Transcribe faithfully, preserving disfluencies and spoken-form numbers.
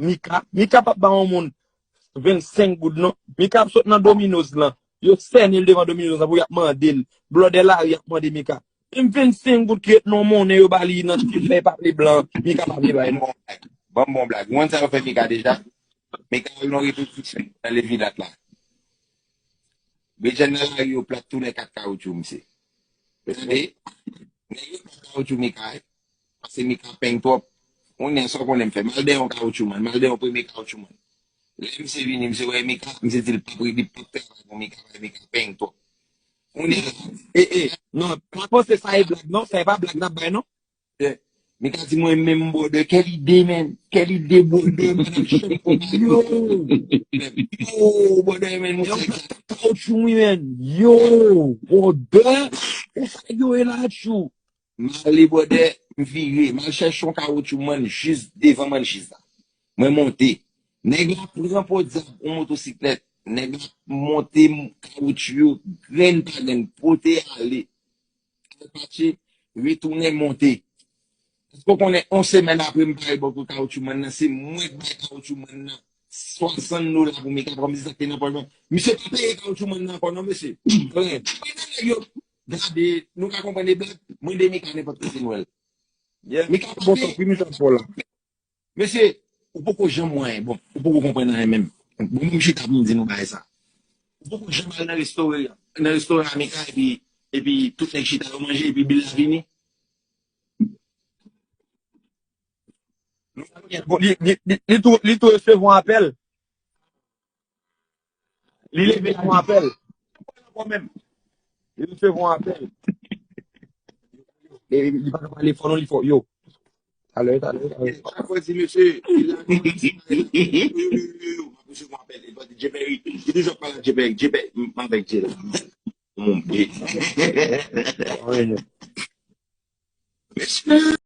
Mika. Mika p ap ba yon moun vennsenk goud, non. Mika ap sot nan Domino's lan. Yo sène l devan Domino's lan pou y ap mande l. Blòdè lari ap mande Mika. Menm vennsenk goud ki ret nan monnen yo ba li nan ti fèy papye blan, Mika pa vle bay, non. Bon, bon, bon blag. Ou konn sa yo fè Mika deja? Mika al nan repetisyon nan Levilat la. Bredjenn nan lari yo plat tou lè kat kawoutchou, misye. Tande? Nèg yo plat kawoutchou Mika, wi. Pase Mika peng twòp. Kounye a sa w konnen m fè. M al dèyè yon kawoutchoumann. M al dèyè yon premye kawoutchoumann. Lè misye vini, misye wè Mika, misye di l p ap, li p ap travay pou Mika, paske Mika peng twòp. Kounye a, e, e, non, pa panse sa e blag, non, sa e pa blag n ap bay, non. Eh, Mika di mwen menm, brother, quelle idée, man. Quelle idée, brother, man, ap chèk pou yo. Yo, brother, man, mwen se kawoutchou, wi, man. Yo, brother, ou sa yo e la, tchou. M ale, brother, m vire, m al chèche yon kawoutchou, man, jis devan, man, jis la. Mwen monte. Nèg la pran podyab yon motosiklèt. Nèg la monte m-, kawoutchou yo, grenn pa grenn, pote ale. Al patche, retounen monte. Èske w konnen yon semèn apre m pare bòkò kawoutchoumann nan, se mwen k bay kawoutchoumann nan swasant dola pou Mika pran, misye sa k te nan pòch mwen. Misye pa peye kawoutchoumann nan ankò, non, mesye. Anyen. Pandan nèg yo gade, nou ka konprann e blag, mwen de Mika nenpòt kote nou wè l. Yeah. Mika pa peye. Mesye, ou poko janm wè anyen. Bon, ou poko konprann anyen menm. Bon, mwen m chita pou m di nou bagay sa. Ou poko janm al nan restoran, nan restoran Mika epi, epi tout nèg chita yo manje epi bil la vini. Bon, li, li, li, li tou, li tou resevwa apèl. Li leve yon apèl. Li resevwa yon apèl. E li pa ka pale fò non, li fò. Yo. Talè, talè, talè. Chak fwa di mesye, li la nan yo, yo, yo, yo, yo, yo, m ap resevwa apèl. Li pa di Jay Perry. Li toujou ap pale ak Jay Perry. Jay Perry, m avèk Jay la. Mon Dieu. Mesye.